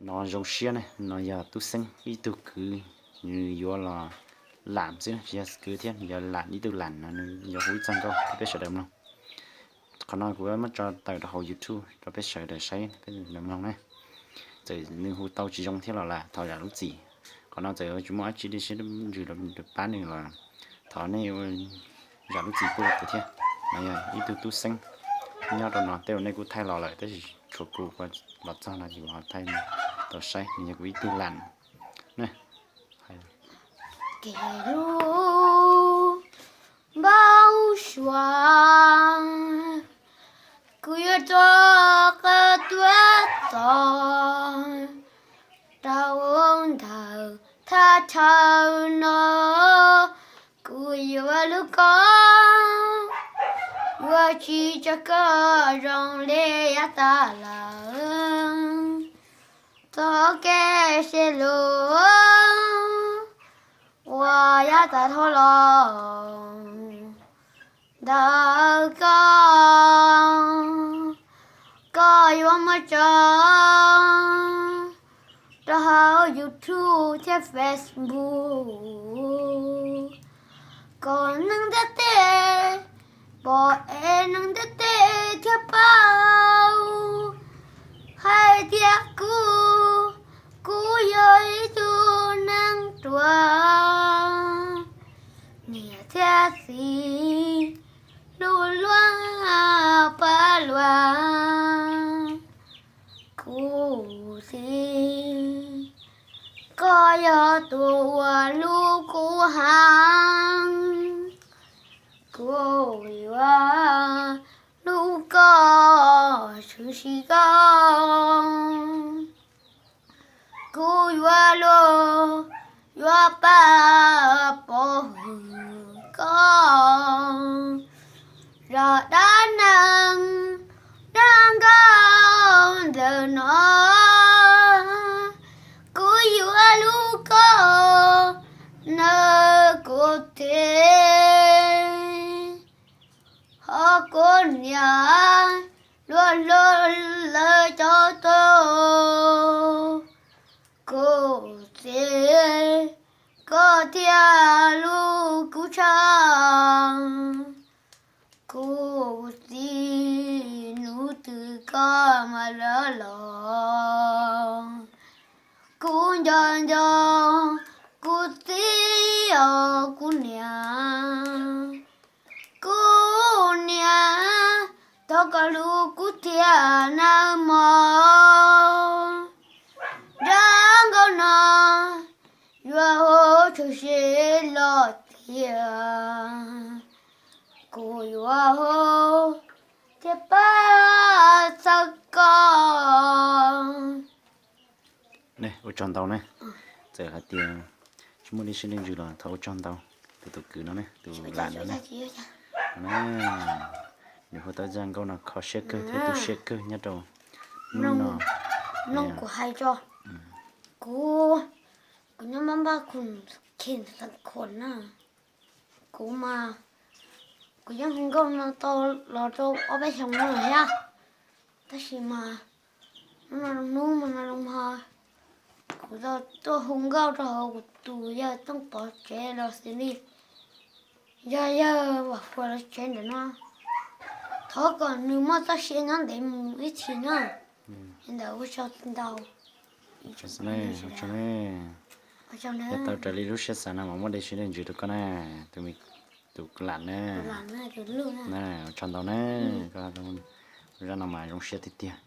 No zoo siab ne, no yog Tub Xeeb ib tug kwv, nws yuav los lam xwb, tsis yog kwv thiab, nws yuav lam ib tug lam no, nws yuav hu ib txoj nkauj rau peb sawv daws mloog. Qhov no kuv muab tso tawm rau hauv YouTube rau peb sawv daws saib, peb sawv daws mloog ne. Txawm nws hu tau tsis zoo thiab los lam thov zam lub txim. Qhov no txawm tsis muaj dab tsi deb siab dab ntsws rau pab nws los thov nej zam lub txim pub rau kuv thiab. No yog ib tug Tub Xeeb nyob rau no, tej uas nej kuj thaij los lawm tab sis tshuav kuv los txog no ces kuv ho thaij tau saib, nws yog kuv ib tug lam ne. Kev hlub npau suav, kuv yuav rov qab tuav txog rau ntawm thaj chaw no. Kuv yuav hlub koj, yuav tsis tso koj zoo li yav tas lawm. Txoj kev sib hlub uas yav tas dhau los ntawm koj, koj yuav muab tso rau hauv YouTube thiab Facebook, kom neeg ntiaj teb pom es neeg ntiaj teb thiaj paub hais tias kuv, kuv yog ib tug neeg ruam, niam thiab txiv hlub luag pab luag. Kuv txiv, koj yog tus uas hlub kuv heev, kuv yuav hlub koj tshwm sim koj. Kuv yuav luag, yuav pab pov hwm koj. Zaj dab neeg dab nkauj ntawm no, kuv yuav hlub koj nawb kuv txiv. Ho kuv niam, luag hlub lawv cov tub, kuv txiv, koj thiaj hlub kuv tshaj. Kuv txiv, hnub twg koj mam li los, kuv nco nco kuv txiv os kuv niam. Kuv niam, thov koj hlub kuv thiab nawb mog. Zaj nkauj no yuav hu tshwm sim los tiag, kuv yuav hu thiab pab txhawb koj. Ua tsaug ntau ne, txawm hais tias tsis muaj dej siab dej ntsws los thov ua tsaug ntau rau tus kwv no ne, tus lam no ne. Nws hu tau zaj nkauj no kho siab kawg thiab tu siab kawg nyob rau hnub no. Mloog kuv hais tso, kuv, kuv nyob npab npab khoom khe xeem khuam na. Kuv mas, kuv yeej hu nkauj no tau los rau ob peb xyoos no lawm thiab, tab sis mas hnub no hnub mas no los kuv tau tuaj hu nkauj rau hauv kuv tus yawg Tooj Pov tsev los xws li yog yawg Vam Puas lawv tsev ntawm no. Thov kom nws muaj txoj sia nyob ntev mus ib txhis na. Li ntawd ua tsaug ntau. Ua tsaug ne, ua tsaug ne. Yog tau raws li lub siab xav no mas muaj dej siab dej ntsws rau koj na, tus me, tus lam na. Ua tsaug ntau na, koj zaj no mas zoo siab tiag tiag.